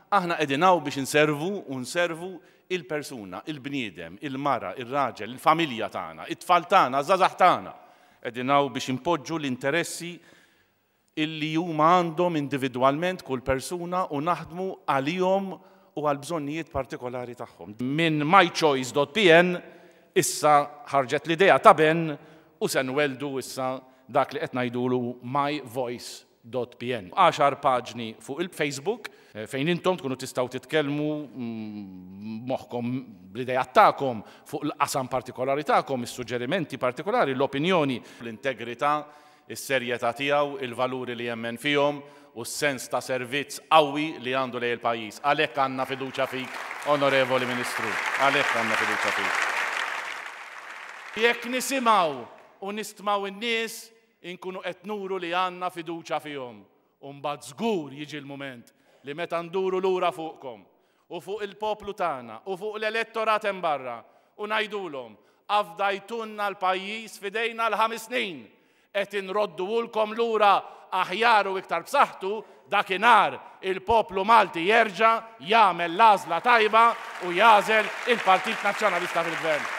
Aħna qegħdin hawn biex inservu u nservu il-persuna, il-bniedem, il-mara, ir-raġel, il-familja tagħna, it-tfal tagħna, żgħażagħ tagħna. Qegħdin hawn biex inpoġġu l-interessi illi huma għandhom individwalment kull persuna u naħdmu għalihom u għal bżonnijiet partikolari tagħhom. Minn mychoice.pn issa ħarġet l-idea ta' Ben u se nweldu issa dak li qed ngħidulu myvoice.pn. 10 paġni fuq il-Facebook fejn intom tkunu tistgħu titkellmu moħħkom bl-idea tagħkom fuq l-qasam partikolari tagħkom, is-suġġerimenti partikolari, l-opinjoni, l-integrità, is-serjetà tiegħu, il-valuri li jemmen fihom u s-sens ta' servizz qawwi li għandu lejn il-pajjiż. Għalhekk għandna fiduċja fik, Onorevoli Ministru, għalhekk għandna fiduċja fik. Jekk nisimgħu u nistmaw in-nies, inkunu qed nuru li għandna fiduċja fihom. U mbagħad żgur jiġi l-mument li meta nduru lura fuqkom u fuq il-poplu tagħna u fuq l-elettorat hemm barra u ngħidulhom afdajtulna l-pajjiż f'idejna l-5 snin, qed inrodduhulkom lura aħjar u iktar b'saħħtu, dakinhar il-poplu Malti jerġa' jagħmel l-għażla tajba u jagħżel il-Partit Nazzjonalista fil-Gvern.